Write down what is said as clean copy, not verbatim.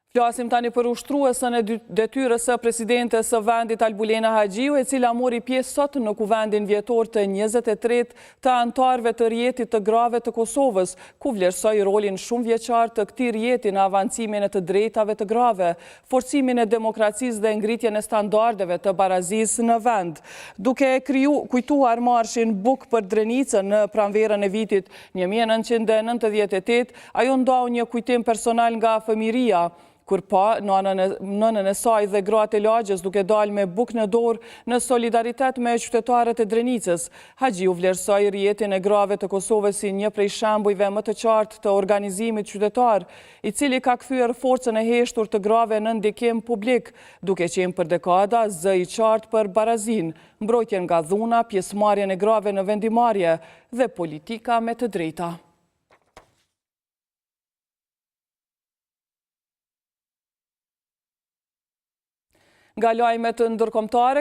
Flasim tani për ushtruesen e detyrës së presidentes së vendit Albulena Haxhiu, e cila mori pjesë sot në kuvendin vjetor të 23 të anëtarëve të rrjetit të grave të Kosovës, ku vlerësoi rolin shumëvjeçar të këtij rrjeti në avancimin e të drejtave të grave, forcimin e demokracisë dhe ngritjen e standardeve të barazisë në vend. Duke kujtuar marshin Bukë për Drenicën në pranverën e vitit 1998, ajo ndau një kujtim personal nga fëmijëria, kur pa nënën e saj dhe gratë e lagjes duke dalë me bukë në dorë në solidaritet me qytetarët e Drenicës. Haxhiu vlerësoi rrjetin e grave të Kosovës si një prej shembujve më të qartë të organizimit qytetar, i cili ka kthyer forcën e heshtur të grave në ndikim publik, duke qenë për dekada zë i qartë për barazinë, mbrojtjen nga dhuna, pjesëmarrjen e grave në vendimmarrje dhe politika me të drejta. Nga lajmet ndërkombëtare.